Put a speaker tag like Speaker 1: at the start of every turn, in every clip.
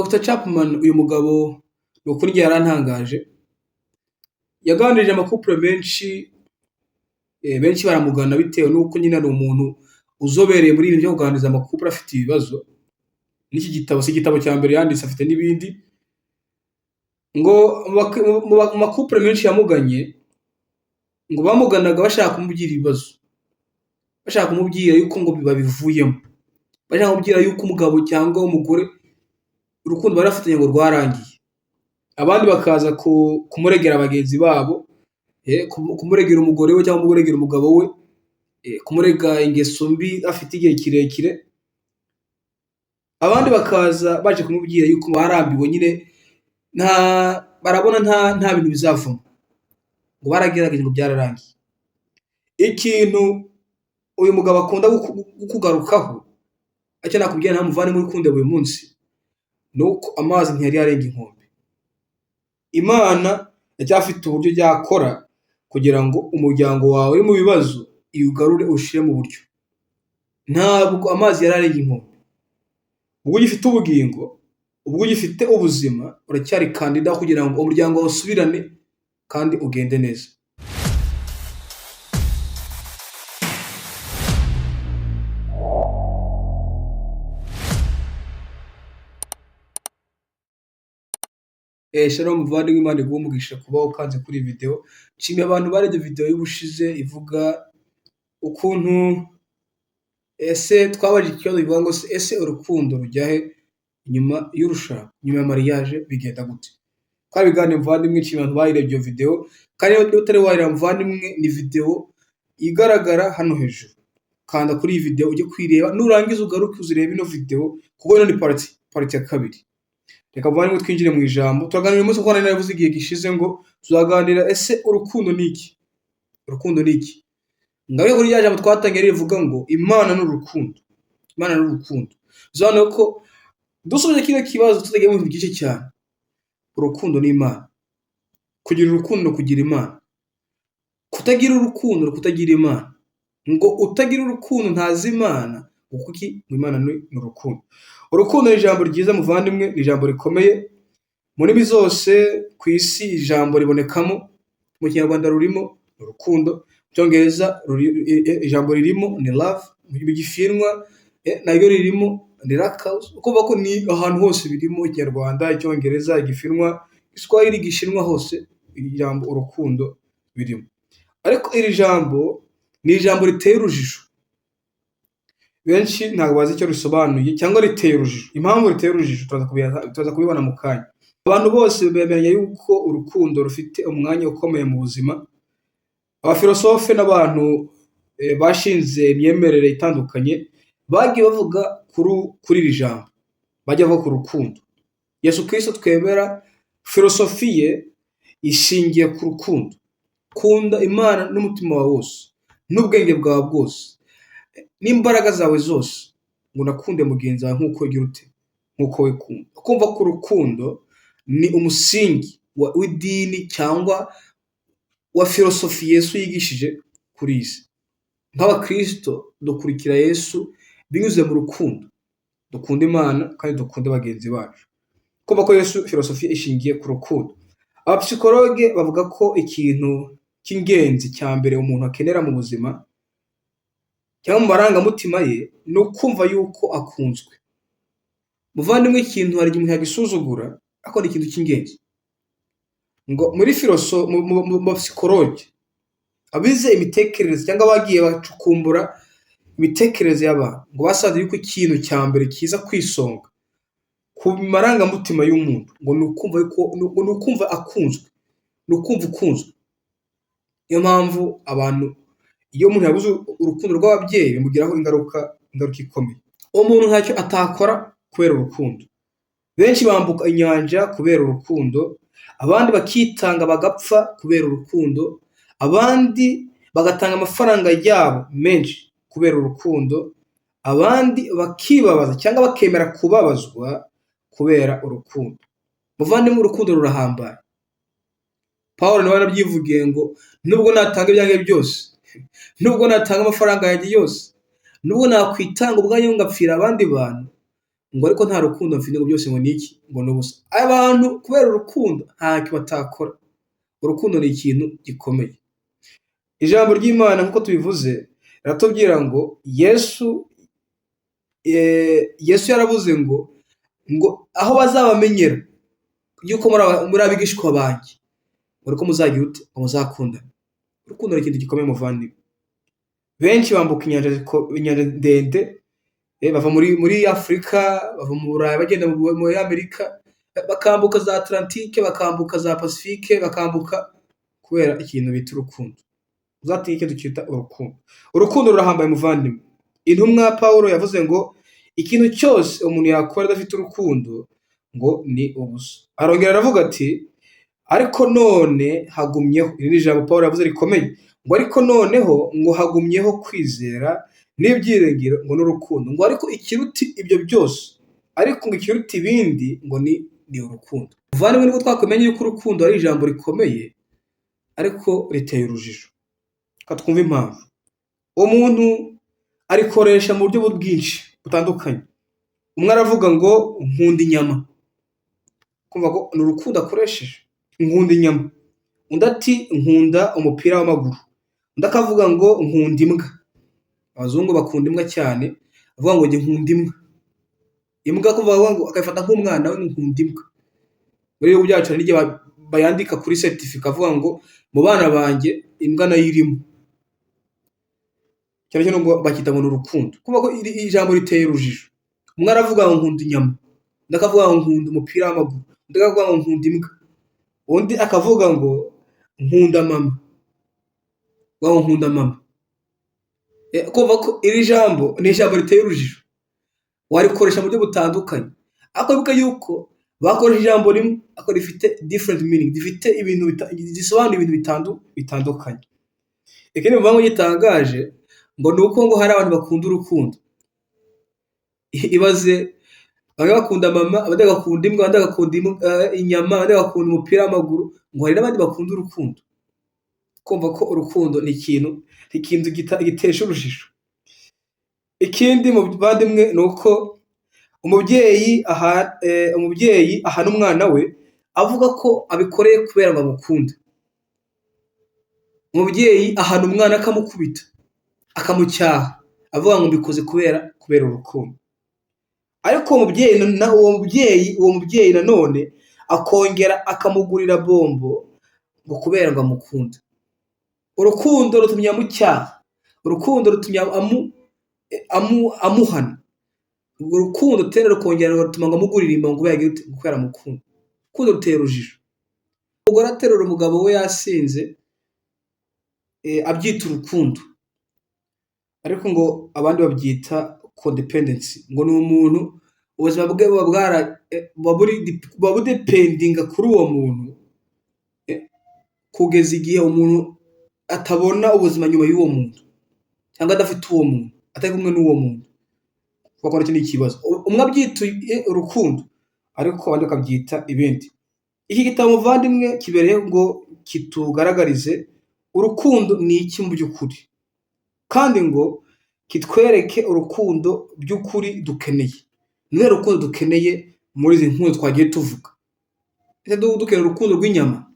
Speaker 1: Dr Chapman, uyu mugabo ni ukuri njye yarantangaje, yaganirije amakupure menshi, benshi baramugana bitewe n'uko nyine ari umuntu uzobereye muri ibi byo kuganiriza amakupure afite ibibazo. N'iki gitabo si igitabo cya mbere yanditse, afite n'ibindi. Ngo mu makupure menshi yamuganye, ngo bamuganaga bashaka kumubwira ibibazo, bashaka kumubwira yuko ngo babivuyemo, bashaka kumubwira yuko umugabo cyangwa umugore urukundo bari bafitanye ngo rwarangiye. Abandi bakaza kumuregera bagenzi babo, kumuregera umugore we cyangwa kumuregera umugabo we, kumurega ingeso mbi afite igihe kirekire. Abandi bakaza baje kumubwira yuko barambiwe nyine, barabona nta bintu bizavamo, ngo baragerageje ngo byararangiye. Ikintu uyu mugabo akunda kugarukaho, icyo nakubwira nta muvandimwe uri kundeba uyu munsi, ni uko amazi ntiyari yarenga inkombe. Imana iracyafite uburyo yakora kugira ngo umuryango wawe uri mu bibazo iwugarure uwushyire mu buryo. Ntabwo amazi yari arenga inkombe. Ubwo ugifite ubugingo, ubwo ugifite ubuzima, uracyari kandida kugira ngo umuryango wawe usubirane kandi ugende neza. Shalom muvandimwe, Imana iguhe umugisha kuba ukanze kuri iyi video. Nshimiye abantu barebye video y'ubushize ivuga ukuntu ese twabajije ikibazo bivuga ngo ese urukundo rujya he nyuma y'urushako, nyuma ya mariage bigenda gute? Twabiganiriye muvandimwe, nshimiye abantu bayirebye iyo video, kandi niba utari wayireba muvandimwe, ni video igaragara hano hejuru. Kanda kuri iyi video ujye kuyireba, nurangiza ugaruke uzirebe ino video kuko ino ni party ya kabiri. Reka muvandimwe twinjire mu ijambo. Turaganira uyu munsi kuko nari narabivuze igihe gishize ngo tuzaganira ese urukundo ni iki? Urukundo ni iki? Ngabe kuri rya jambo twatangiye rivuga ngo Imana ni urukundo. Imana ni urukundo. Bisobanuye ko dusubije kino kibazo tutagiye mu bintu byinshi cyane. Urukundo ni Imana. Kugira urukundo kugira Imana. Kutagira urukundo kutagira Imana. Ngo utagira urukundo ntazi Imana, kuko iki? Ngo Imana ni urukundo. Urukundo ni ijambo ryiza muvandimwe, ni ijambo rikomeye. Mu ndimi zose ku isi ijambo ribonekamo, mu Kinyarwanda rurimo ni urukundo, mu Cyongereza ijambo ririmo ni love, mu Gishinwa naryo ririmo ni lakaus. Ukumva ko ni ahantu hose birimo, Ikinyarwanda, Icyongereza, Igishinwa, Igiswahili, Igishinwa, hose ijambo urukundo birimo. Ariko iri jambo ni ijambo riteye urujijo. Benshi ntabwo bazi icyo risobanuye cyangwa riteye urujijo. Impamvu riteye urujijo turaza kubibona mu kanya. Abantu bose bemeranya yuko urukundo rufite umwanya ukomeye mu buzima. Abafilosofe n'abantu bashinze imyemerere itandukanye bagiye bavuga kuri iri jambo, bagiye bavuga ku rukundo. Yesu Kristo twemera, filosofi ye ishingiye ku rukundo. Kunda Imana n'umutima wawe wose, n'ubwenge bwawe bwose, n'imbaraga zawe zose, ngo unakunde mugenzi wawe nk'uko ugira ute, nk'uko wikunda. Kumva ko urukundo ni umusingi w'idini cyangwa wa filosofi Yesu yigishije kuri iyi si. Nk'abakristo dukurikira Yesu binyuze mu rukundo. Dukunda Imana kandi dukunde bagenzi bacu. Kumva ko Yesu filosofi ishingiye ku rukundo. Abapsikologe bavuga ko ikintu cy'ingenzi cya mbere umuntu akenera mu buzima cyangwa mu marangamutima ye ni ukumva yuko akunzwe. Muvandimwe, ikintu hari igihe umuntu yagisuzugura, ariko ni ikintu cy'ingenzi. Ngo muri filoso, mu, mu, mu, mu psikologe, abize imitekerereze cyangwa abagiye bacukumbura imitekerereze y'abantu, ngo basanze yuko ikintu cya mbere kiza kwisonga ku marangamutima y'umuntu ngo ni ukumva yuko, ni ukumva akunzwe, ni ukumva ukunzwe. Niyo mpamvu abantu iyo umuntu yabuze urukundo rw'ababyeyi bimugiraho ingaruka ikomeye. Umuntu ntacyo atakora kubera urukundo. Benshi bambuka inyanja kubera urukundo, abandi bakitanga bagapfa kubera urukundo, abandi bagatanga amafaranga yabo menshi kubera urukundo, abandi bakibabaza cyangwa bakemera kubabazwa kubera urukundo. Muvandimwe, urukundo rurahambaye. Pawulo nawe yarabyivugiye ngo nubwo natanga ibyanjye byose, nubwo natanga amafaranga yanjye yose, nubwo nakwitanga ubwanjye ngapfira abandi bantu, Ngo ariko nta rukundo mfite, ngo byose ngo ni iki? Ngo ni ubusa. Abantu kubera urukundo ntacyo batakora. Urukundo ni ikintu gikomeye. Ijambo ry'Imana, nk'uko tubivuze, riratubwira ngo Yesu yaravuze ngo aho bazabamenyera yuko muri abigishwa banjye, ngo uko muzagira ute? Ngo muzakundana. Urukundo ni ikintu gikomeye, muvandimwe. Benshi bambuka inyanja ndende, bava muri Afurika, bava mu Burayi, bagenda muri Amerika, bakambuka za Atlantike, bakambuka za Pacifique, bakambuka kubera ikintu bita urukundo. Uzatinye ikintu cyita urukundo. Urukundo rurahambaye, muvandimwe. Intumwa Pawulo yavuze ngo ikintu cyose umuntu yakora adafite urukundo ngo ni ubusa. Arongera aravuga ati: "Ariko none hagumyeho", iri ni ijambo Pawulo yavuze rikomeye, ngo ariko noneho ngo hagumyeho kwizera n'ibyiringiro ngo n'urukundo, ngo ariko ikiruta ibyo byose, ariko ngo ikiruta ibindi ngo ni urukundo. Muvandimwe, nubwo twakumenya yuko urukundo ari ijambo rikomeye, ariko riteye urujijo. Reka twumve impamvu. Umuntu arikoresha mu buryo bwinshi butandukanye. Umwe aravuga ngo nkunda inyama, kumva ko ni urukundo akoresheje, nkunda inyama. Undi ati nkunda umupira w'amaguru. Undi akavuga ngo nkunda imbwa. Abazungu bakunda imbwa cyane, avuga ngo njye nkunda imbwa. Imbwa kuvuga ngo akayifata nk'umwana we, nkunda imbwa. Muri ibihugu byacu hari n'igihe bayandika kuri certificat, avuga ngo mu bana banjye imbwa nayo irimo. Cyane cyane ngo bakita ngo ni urukundo. Kuvuga ko iri ijambo riteye urujijo. Umwe aravuga ngo nkunda inyama, undi akavuga ngo nkunda umupira w'amaguru, undi akavuga ngo nkunda imbwa, undi akavuga ngo nkunda mama, ngo nkunda mama. Kumva ko iri jambo ni ijambo riteye urujijo, warikoresha mu buryo butandukanye. Ariko wibuke yuko bakoresha ijambo rimwe ariko rifite different meaning, rifite ibintu risobanura ibintu bitandukanye. Ikindi muvandimwe gitangaje ngo ni uko ngo hari abantu bakunda urukundo. Ibaze, bamwe bakunda mama, abandi bagakunda imbwa, abandi bagakunda inyama, abandi bagakunda umupira w'amaguru, ngo hari n'abandi bakunda urukundo. Kumva ko urukundo ni ikintu gitesha urujijo. Ikindi, muvandimwe, ni uko umubyeyi ahana umwana we avuga ko abikoreye kubera ngo amukunda. Umubyeyi ahana umwana, akamukubita, akamucyaha, avuga ngo mbikoze kubera urukundo. Ariko uwo mubyeyi nanone akongera akamugurira bombo ngo kubera ngo amukunda. Urukundo rutumye amucyaha, urukundo rutumye amuhana. Urwo rukundo tena rukongera rugatuma ngo amugurire impongo kubera amukunda. Urukundo rutera urujijo. Umugore aterura umugabo we yasinze, abyita urukundo, ariko ngo abandi babyita codependency, ngo ni umuntu ubuzima bwe buba budependinga kuri uwo muntu, kugeza igihe umuntu atabona ubuzima nyuma y'uwo muntu, cyangwa adafite uwo muntu, atari kumwe n'uwo muntu. Kuko nacyo ni ikibazo. Umwe abyita urukundo, ariko abandi bakabyita ibindi. Iki gitabo, muvandimwe, kibereye ngo kitugaragarize urukundo ni iki mu by'ukuri, kandi ngo kitwereke urukundo by'ukuri dukeneye. Ni uruhe rukundo dukeneye muri izi nkuru twagiye tuvuga? Ese dukeneye urukundo rw'inyama?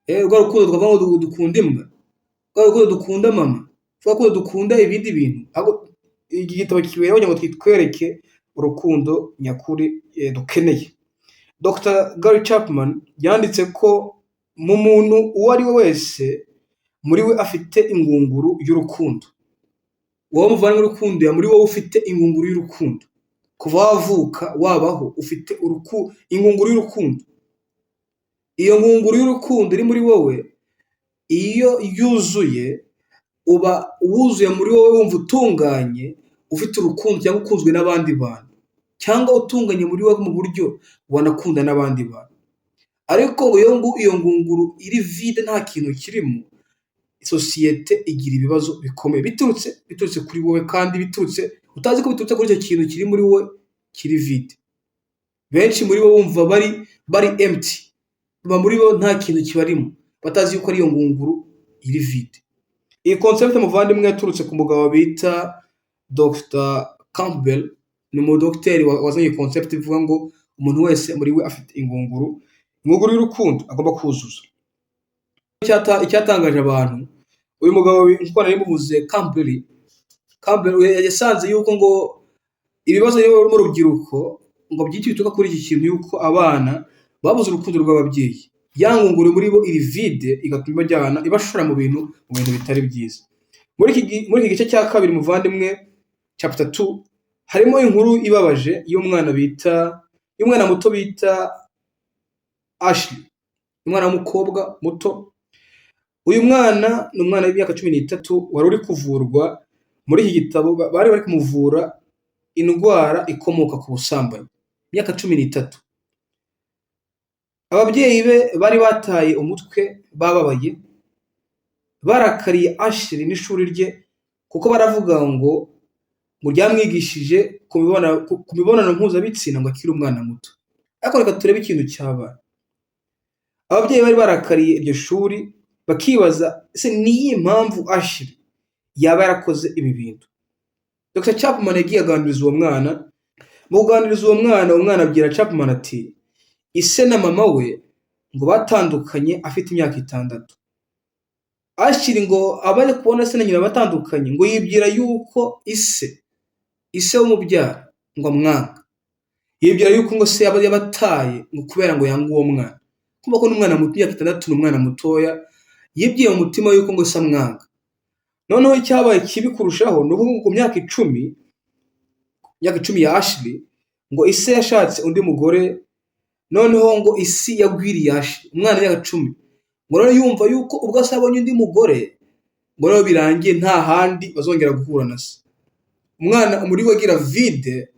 Speaker 1: Rwa rukundo twavuga ngo dukunda imbwa, rwa rukundo dukunda mama, rwa rukundo dukunda ibindi bintu? Ahubwo iki gitabo kibereyeho kugira ngo kitwereke urukundo nyakuri dukeneye. Dr Gary Chapman yanditse ko mu muntu uwo ari we wese, muri we afite ingunguru y'urukundo. Wowe muvandimwe urukundo, muri wowe ufite ingunguru y'urukundo. Kuva wavuka, wabaho ufite ingunguru y'urukundo. Iyo ngunguru y'urukundo iri muri wowe, iyo yuzuye, uba wuzuye muri wowe, wumva utunganye, ufite urukundo cyangwa ukunzwe n'abandi bantu, cyangwa utunganye muri wowe mu buryo wanakunda n'abandi bantu. Ariko ngo iyo ngunguru iri vide, nta kintu kirimo, sosiyete igira ibibazo bikomeye biturutse kuri wowe, kandi biturutse utazi ko biturutse kuri icyo kintu kiri muri wowe kiri vide. Benshi muri bo bumva bari empty, baba muri bo nta kintu kibarimo, batazi yuko ari iyo ngunguru iri vide. Iyi concept, muvandimwe, yaturutse ku mugabo bita Dr Campbell. Ni umudogiteri wazanye concept ivuga ngo umuntu wese muri we afite ingunguru y'urukundo agomba kuzuza. Icyatangaje abantu, uyu mugabo nkuko nari muvuze, Campbell yasanze yuko ngo ibibazo biri mu rubyiruko ngo byinshi bituruka kuri iki kintu, yuko abana babuze urukundo rw'ababyeyi. Ya ngunguru muri bo iri vide, igatuma ibajyana, ibashora mu bintu bitari byiza. Muri iki gice cya kabiri, muvandimwe, chapter 2, harimo inkuru ibabaje y'umwana muto bita Ashley, umwana w'umukobwa muto. Uyu mwana ni umwana w'imyaka 13 wari uri kuvurwa. Muri iki gitabo bari bari kumuvura indwara ikomoka ku busambanyi. Imyaka 13. Ababyeyi be bari bataye umutwe, bababaye, barakariye Ashley n'ishuri rye, kuko baravuga ngo ryamwigishije ku mibonano mpuzabitsina ngo akiri umwana muto. Ariko reka turebe ikintu cyabaye. Ababyeyi bari barakariye iryo shuri, bakibaza: ese ni iyihe mpamvu Ashley yaba yarakoze ibi bintu? Dr Chapman yagiye aganiriza uwo mwana. Mu kuganiriza uwo mwana, umwana abwira Chapman ati ise na mama we ngo batandukanye afite imyaka 6. Ashley ngo amaze kubona se na nyina batandukanye, ngo yibwira yuko ise w'umubyara ngo amwanga. Yibwira yuko ngo se yaba yabataye ngo kubera ngo yanga uwo mwana. Kumva ko n'umwana muto, imyaka 6 ni umwana mutoya, yibwiye mu mutima yuko ngo se amwanga. Noneho icyabaye kibi kurushaho ni uko ku myaka 10, imyaka 10 ya Ashley, ngo ise yashatse undi mugore. Noneho ngo isi yagwiriye Ashley, umwana w'imyaka 10, ngo noneho yumva yuko ubwo se abonye undi mugore, ngo noneho birangiye, nta handi bazongera guhura na se. Umwana muri we agira vide,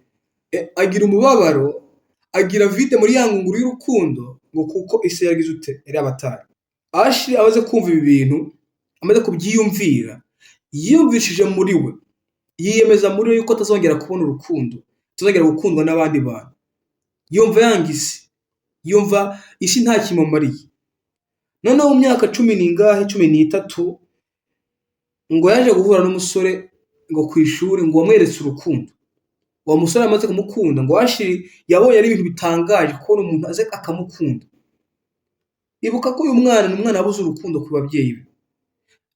Speaker 1: agira umubabaro, agira vide muri ya ngunguru y'urukundo, ngo kuko ise yagize ute? Yari yabataye. Ashley amaze kumva ibi bintu, amaze kubyiyumvira, yiyumvishije muri we, yiyemeza muri we yuko atazongera kubona urukundo, atazongera gukundwa n'abandi bantu. Yumva yanga isi, yumva isi nta kimumariye. Noneho mu myaka cumi n'ingahe, 13, ngo yaje guhura n'umusore ngo ku ishuri, ngo wamweretse urukundo. Uwo musore amaze kumukunda, ngo Ashley yabonye ari ibintu bitangaje kubona umuntu aze akamukunda. Ibuka ko uyu mwana ni umwana wabuze urukundo ku babyeyi be.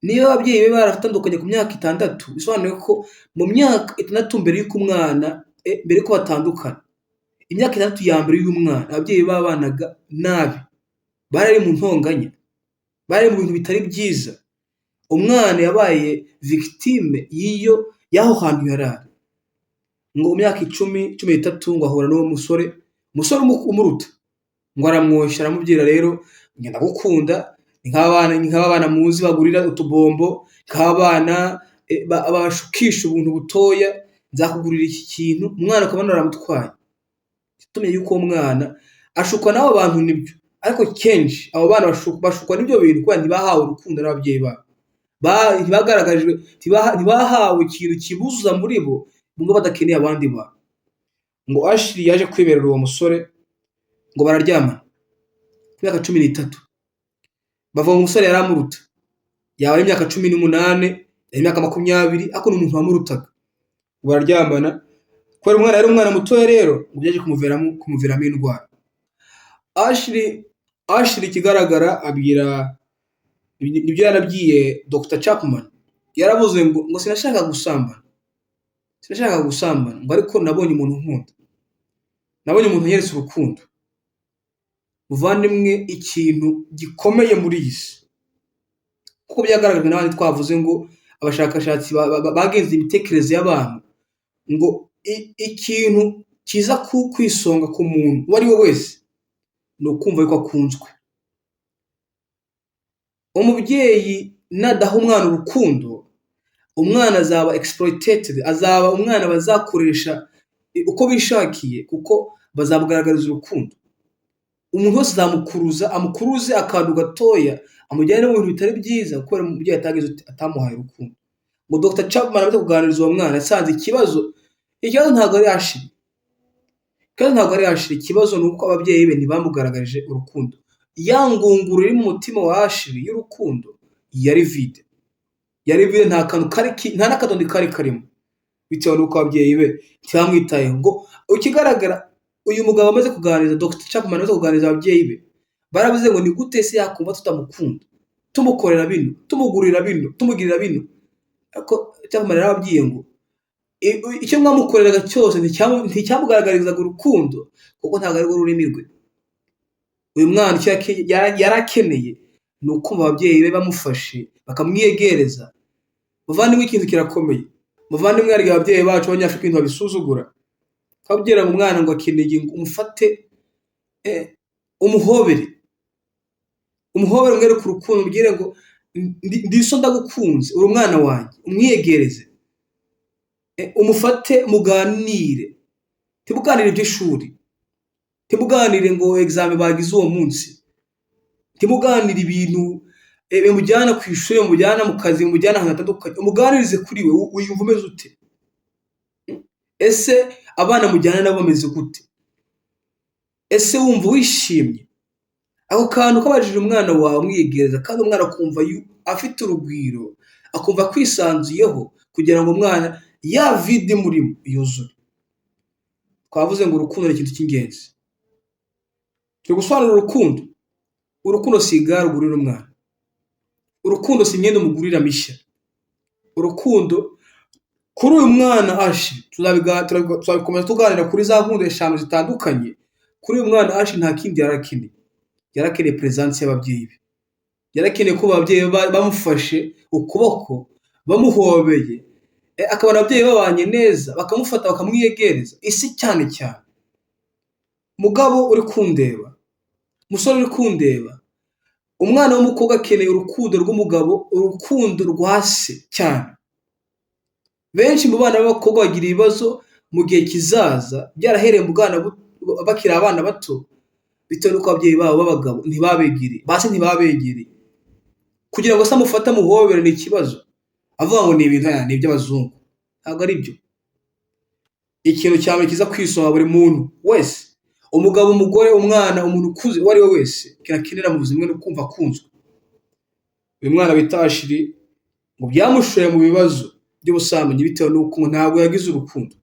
Speaker 1: Niba ababyeyi be baratandukanye ku myaka 6, bisobanuye ko mu myaka 6 mbere y'uko umwana, mbere y'uko batandukana, imyaka 6 ya mbere y'umwana, ababyeyi babanaga nabi, bari mu ntonganya, bari mu bintu bitari byiza. Umwana yabaye victime y'aho hantu yari ari. Ngo mu myaka 10, 13, ngo ahura n'uwo musore, umusore umuruta, ngo aramwoshya, aramubwira: "Rero njye ndagukunda." Ni nk'abana muzi bagurira utubombo, nk'abana bashukisha ubuntu butoya: "Nzakugurira iki kintu." Umwana ukabona aramutwaye. Tumenya yuko uwo mwana ashukwa n'abo bantu, nibyo, ariko kenshi abo bana bashukwa n'ibyo bintu kubera ntibahawe urukundo n'ababyeyi babo. Ntibagaragajwe, ntibahawe ikintu kibuzuza muri bo, bumva badakeneye abandi bantu. Ngo Ashley yaje kwiberera uwo musore, ngo bararyamana ku myaka 13. Bava mu musore yari amuruta, yaba ari imyaka 18, yari imyaka 20, ariko ni umuntu wamurutaga. Ngo bararyamana. Kubera umwana yari umwana mutoya rero, ngo byaje kumuviramo indwara. Ashley ikigaragara abwira, nibyo yarabwiye Dr Chapman, yaravuze ngo "Sinashakaga gusambana, sinashakaga gusambana," ngo "ariko nabonye umuntu unkunda, nabonye umuntu unyeretse urukundo." Muvandimwe, ikintu gikomeye muri iyi si, kuko byagaragajwe n'abandi twavuze ngo abashakashatsi bagenze imitekerereze y'abantu, ngo ikintu kiza kwisonga ku muntu uwo ari we wese ni ukumva yuko akunzwe. Umubyeyi nadaha umwana urukundo, umwana azaba exploited, azaba umwana bazakoresha uko bishakiye, kuko bazamugaragariza urukundo. Umuntu wese azamukuruza, amukuruze akantu gatoya, amujyane mu bintu bitari byiza, kubera umubyeyi atagize atamuhaye urukundo. Ngo Dr Chapman amaze kuganiriza uwo mwana, yasanze ikibazo ntabwo ari Ashley, ikibazo ntabwo ari Ashley, ikibazo ni uko ababyeyi be ntibamugaragarije urukundo. Ya ngunguru iri mu mutima wa Ashley y'urukundo yari vide, yari vide, nta kantu kari, nta n'akadondi kari karimo. Bitewe n'uko ababyeyi be ntibamwitayeho. Ngo ikigaragara, uyu mugabo amaze kuganiriza Dr Chapman, amaze kuganiriza ababyeyi be, baravuze ngo ni gute se yakumva tutamukunda, tumukorera bino, tumugurira bino, tumugirira bino? Ariko Chapman yarababwiye ngo icyo mwamukoreraga cyose nticyamugaragarizaga urukundo, kuko ntabwo ari rwo rurimi rwe. Uyu mwana icyo yari akeneye ni ukumva ababyeyi be bamufashe bakamwiyegereza. Muvandimwe, ikintu kirakomeye. Muvandimwe, hari igihe ababyeyi bacu b'abanyafurika ibintu babisuzugura, akabwira ngo umwana ngo akeneye ngo umufate, umuhobere, umuhobere, umwereke urukundo, umubwire ngo ndi so, ndagukunze, uri umwana wanjye, umwiyegereze, umufate muganire. Ntimuganire iby'ishuri, ntimuganire ngo examen bagize uwo munsi, ntimuganire ibintu bimujyana ku ishuri, bimujyana mu kazi, bimujyana ahantu hatandukanye. Umuganirize kuri we: wiyumva umeze ute? Ese abana mujyana nabo bameze gute? Ese wumva wishimye? Ako kantu kabajije umwana wawe, umwiyegereza, kandi umwana akumva afite urugwiro, akumva kwisanzuyeho, kugira ngo umwana ya vide imurimo yuzure. Twavuze ngo urukundo ni ikintu cy'ingenzi. Turi gusobanura urukundo. Urukundo si igare ugurira umwana, urukundo si imyenda umugurira mishya. Urukundo kuri uyu mwana Ashi, tuzabikomeza tuganira kuri za nkundo eshanu zitandukanye. Kuri uyu mwana Ashi, nta kindi yari akeneye. Yari akeneye presence y'ababyeyi be, yari akeneye ko ababyeyi be bamufashe ukuboko, bamuhobeye, akabona ababyeyi babanye neza, bakamufata bakamwiyegereza. Isi cyane cyane, mugabo uri kundeba, musore uri kundeba, umwana w'umukobwa akeneye urukundo rw'umugabo, urukundo rwa se cyane. Benshi mu bana b'abakobwa bagira ibibazo mu gihe kizaza byarahereye mu bwana, bakiri abana bato, bitewe n'uko ababyeyi babo b'abagabo ntibabegereye, ba se ntibabegereye. Kugira ngo se amufate amuhobere ni ikibazo, avuga ngo ni ibintu ni iby'abazungu. Ntabwo ari byo. Ikintu cya mbere kiza kwisonga, buri muntu wese, umugabo, umugore, umwana, umuntu ukuze, uwo ari we wese, ikintu akenera mu buzima bwe ni ukumva akunzwe. Uyu mwana bita Ashiri, ngo byamushoye mu bibazo by'ubusambanyi bitewe n'uko ngo ntabwo yagize urukundo.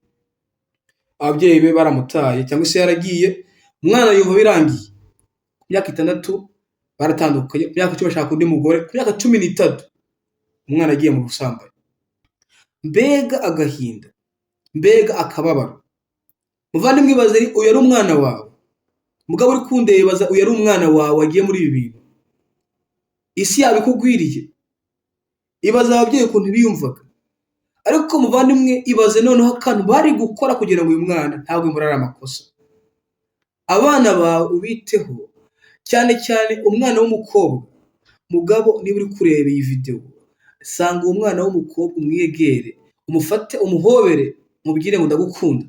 Speaker 1: Ababyeyi be baramutaye cyangwa se yaragiye, umwana yumva birangiye. Ku myaka 6 baratandukanye, ku myaka 10 ashaka undi mugore, ku myaka 13 umwana agiye mu busambanyi. Mbega agahinda, mbega akababaro! Muvandimwe, ibaze uyu ari umwana wawe. Mugabo uri kundeba, ibaza uyu ari umwana wawe wagiye muri ibi bintu. Isi yaba ikugwiriye. Ibaze ababyeyi ukuntu biyumvaga. Ariko muvandimwe, ibaze noneho akantu bari gukora kugira ngo uyu mwana ntabwo muri ari amakosa. Abana bawe ubiteho, cyane cyane umwana w'umukobwa. Mugabo, niba uri kureba iyi videwo, sanga uwo mwana w'umukobwa, umwegere, umufate, umuhobere, umubwire ngo ndagukunda.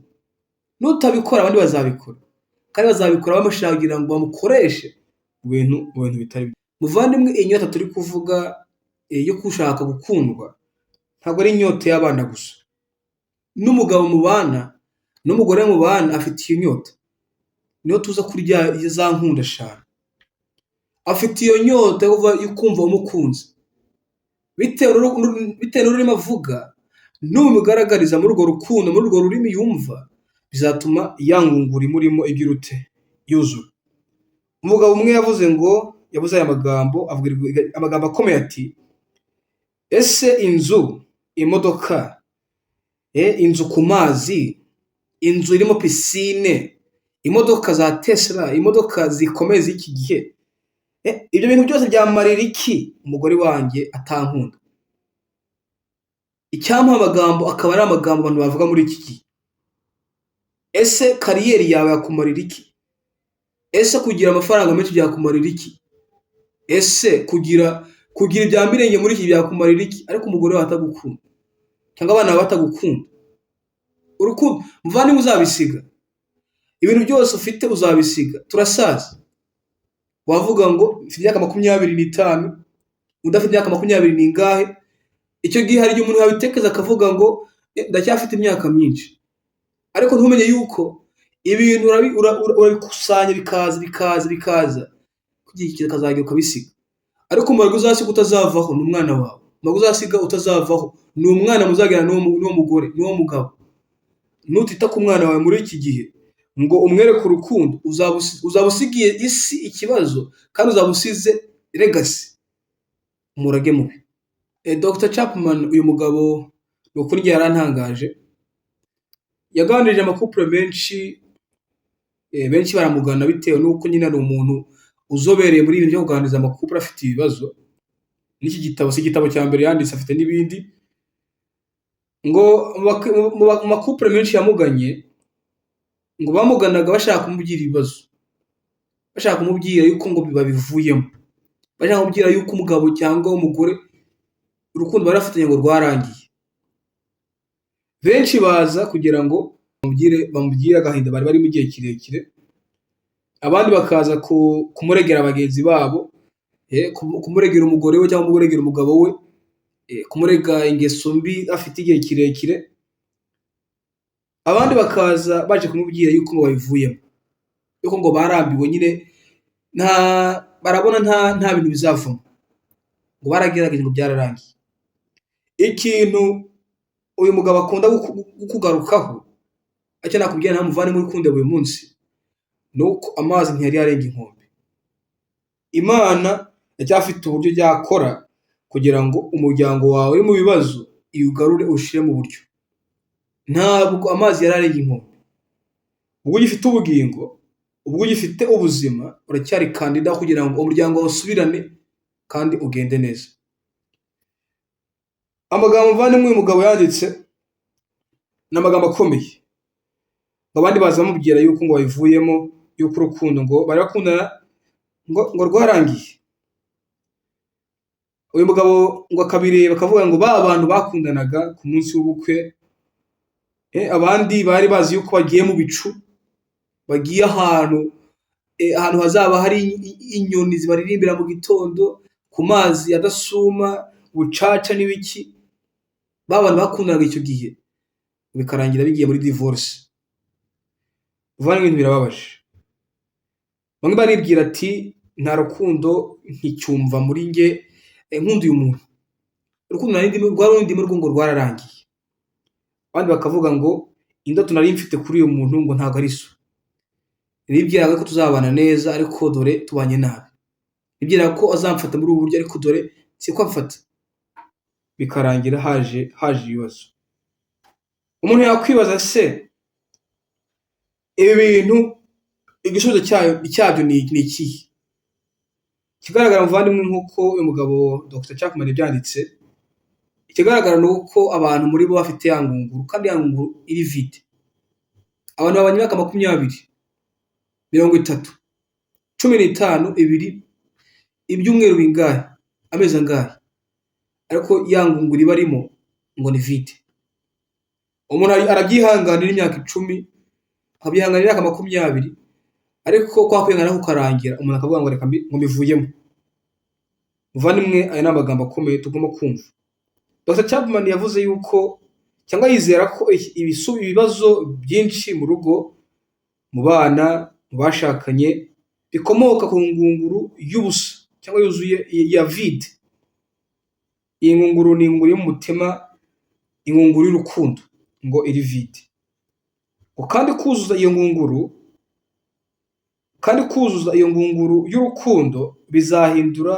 Speaker 1: Nutabikora, abandi bazabikora, kandi bazabikora bamushaka kugira ngo bamukoreshe mu bintu bitari byo. Muvandimwe, iyi nyota turi kuvuga yo gushaka gukundwa ntabwo ari inyota y'abana gusa. N'umugabo mubana, n'umugore mubana afite iyo nyota. Niho tuza kurya za nkunda eshanu. Afite iyo nyota yo kumva umukunze, bitewe n'ururimi avuga. Numugaragariza muri urwo rukundo, muri urwo rurimi yumva, bizatuma ya ngunguru imurimo igira ute? Yuzura. Umugabo umwe yavuze ngo, yavuze aya magambo, avuga amagambo akomeye ati: "Ese inzu, imodoka, inzu ku mazi, inzu irimo piscine, imodoka za Tesla, imodoka zikomeye z'iki gihe, ibyo bintu byose byamarira iki umugore wanjye atankunda?" Icyampa amagambo akaba ari amagambo abantu bavuga muri iki gihe. Ese carrière yawe yakumarira iki? Ese kugira amafaranga menshi byakumarira iki? Ese kugira ibya mirenge muri iki byakumarira iki, ariko umugore wawe atagukunda cyangwa abana bawe batagukunda? Urukundo, muvandimwe, uzabisiga. Ibintu byose ufite uzabisiga. Turasaza. Wavuga ngo mfite imyaka 25, undi afite imyaka makumyabiri n'ingahe. Icyo gihe hari igihe umuntu yabitekereza akavuga ngo "Ndacyafite imyaka myinshi", ariko ntumenye yuko ibintu urabikusanya, bikaza, bikaza, bikaza, igihe kikazagera ukabisiga. Ariko umurage uzasiga utazavaho ni umwana wawe. Umurage uzasiga utazavaho ni umwana muzagira n'uwo mugore, n'uwo mugabo. Nutita ku mwana wawe muri iki gihe ngo umwereke urukundo, uzaba usigiye isi ikibazo, kandi uzaba usize legacy, umurage mubi. Dr Chapman, uyu mugabo ni ukuri njye yarantangaje, yaganirije amacouple menshi, benshi baramugana bitewe n'uko nyine ari umuntu uzobereye muri ibi byo kuganiriza amacouple afite ibibazo. N'iki gitabo si igitabo cya mbere yanditse, afite n'ibindi. Ngo mu macouple menshi yamuganye, ngo bamuganaga bashaka kumubwira ibibazo, bashaka kumubwira yuko ngo babivuyemo, bashaka kumubwira yuko umugabo cyangwa umugore urukundo bari bafitanye ngo rwarangiye. Benshi baza kugira ngo bamubwire agahinda bari barimo igihe kirekire, abandi bakaza kumuregera bagenzi babo, kumuregera umugore we cyangwa kumuregera umugabo we, kumurega ingeso mbi afite igihe kirekire, abandi bakaza baje kumubwira yuko ngo babivuyemo, yuko ngo barambiwe nyine, nta barabona nta bintu bizavamo, ngo baragerageje ngo byararangiye. Ikintu uyu mugabo akunda kugarukaho, icyo nakubwira nta muvandimwe uri kundeba uyu munsi, ni uko amazi ntiyari yarenga inkombe. Imana iracyafite uburyo yakora kugira ngo umuryango wawe uri mu bibazo iwugarure uwushyire mu buryo. Ntabwo amazi yari arenga inkombe. Ubwo ugifite ubugingo, ubwo ugifite ubuzima, uracyari kandida kugira ngo umuryango wawe usubirane kandi ugende neza. Amagambo, muvandimwe, uyu mugabo yanditse ni amagambo akomeye. Abandi baza bamubwira yuko ngo babivuyemo, yuko urukundo ngo bari bakundana ngo rwarangiye. Uyu mugabo ngo akabireba akavuga ngo ba bantu bakundanaga ku munsi w'ubukwe, abandi bari bazi yuko bagiye mu bicu, bagiye ahantu hazaba hari inyoni zibaririmbira mu gitondo, ku mazi adasuma, bucaca n'ibiki. Ba bantu bakundanaga icyo gihe bikarangira bigiye muri divorce. Muvandimwe, ibintu birababaje. Bamwe baribwira ati nta rukundo nkicyumva muri njye, nkunda uyu muntu, urukundo nari ndimo rwari rundimo rwo ngo rwararangiye. Abandi bakavuga ngo indoto nari mfite kuri uyu muntu ngo ntabwo ari so, nibwiraga ko tuzabana neza ariko dore tubanye nabi, nibwiraga ko azamfata muri ubu buryo ariko dore siko amfata. Bikarangira haje ibibazo. Umuntu yakwibaza se ibi bintu igisubizo cyabyo ni ikihe? Ikigaragara, muvandimwe, nk'uko uyu mugabo Dr Chapman yabyanditse, ikigaragara ni uko abantu muri bo bafite ya ngunguru, kandi ya ngunguru iri vide. Abantu babanye imyaka 20, 30, 15, 2, ibyumweru bingahe, amezi angahe, ariko ya ngunguru ibarimo ngo ni vide. Umuntu arabyihanganira imyaka 10, akabyihanganira imyaka 20, ariko kwa kwihangana kukarangira, umuntu akavuga ngo reka ngo mbivuyemo. Muvandimwe, aya ni amagambo akomeye tugomba kumva. Dr Chapman yavuze yuko cyangwa yizera ko ibibazo byinshi mu rugo, mu bana, mu bashakanye, bikomoka ku ngunguru y'ubusa cyangwa yuzuye ya vide. Iyi ngunguru ni ingunguru yo mu mutima, ingunguru y'urukundo ngo iri vide. Ngo kandi kuzuza iyo ngunguru y'urukundo bizahindura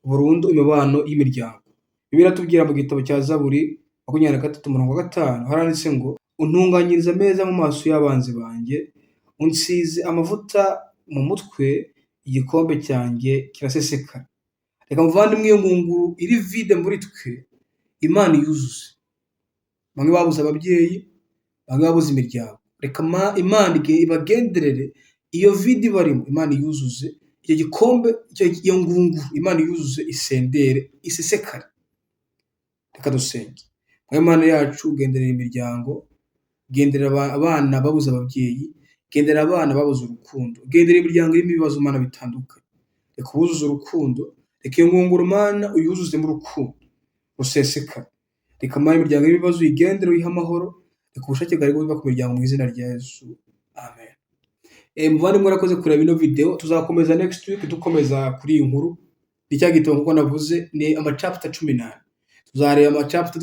Speaker 1: burundu imibano y'imiryango. Bibiliya iratubwira mu gitabo cya Zaburi 23 umurongo wa 5, haranditse ngo untunganyiriza ameza mu maso y'abanzi banjye, unsize amavuta mu mutwe, igikombe cyanjye kirasesekara. Reka muvandimwe, iyo ngunguru iri vide muri twe Imana iyuzuze. Bamwe babuze ababyeyi, bamwe babuze imiryango. Reka Imana ibagenderere, iyo vide ibarimo Imana iyuzuze, icyo gikombe, iyo ngunguru Imana iyuzuze, isendere, isesekare. Reka dusenge. Mwami Mana yacu, genderera imiryango, genderera abana babuze ababyeyi, genderera abana babuze urukundo, genderera imiryango irimo ibibazo Mana bitandukanye. Reka ubuzuze urukundo, reka iyo ngunguru Mana uyuzuzemo urukundo rusesekara. Reka Mana imiryango irimo ibibazo uyigendere, uyihe amahoro, reka ubushake bwawe bube ku miryango mu izina rya Yesu. Amen. Muvandimwe, warakoze kureba ino video, tuzakomeza next week dukomeza kuri iyi nkuru. Ni cya gitabo nkuko navuze, ni amachapter 14. Tuzareba amachapter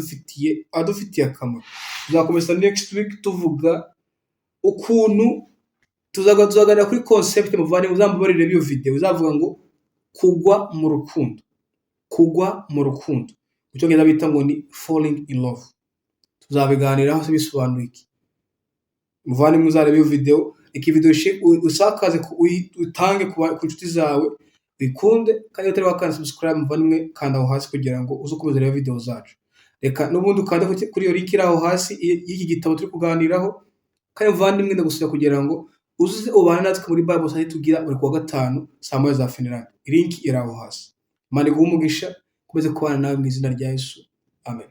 Speaker 1: adufitiye akamaro. Tuzakomeza next week tuvuga ukuntu tuzaganira kuri concept. Muvandimwe, uzambabarire iyo video uzavuga ngo "Kugwa mu rukundo", kugwa mu rukundo mu Cyongereza bita ngo ni "falling in love". Tuzabiganiraho se bisobanuye iki? Muvandimwe, uzareba iyo video. Reka iyi video usakaze, utange ku nshuti zawe, uyikunde. Kandi utari wakanda subscribe, muvandimwe, kanda aho hasi kugira ngo uze ukomeza urebe video zacu. Reka n'ubundi ukande kuri iyo link iri aho hasi y'iki gitabo turi kuganiraho. Kandi muvandimwe, ndagusaba kugira ngo uze ubane natwe muri Bible study tugira buri kuwa gatanu saa 1 za Finland. Link iri aho hasi. Imana iguhe umugisha, ukomeze kubana nawe mu izina rya Yesu, amen.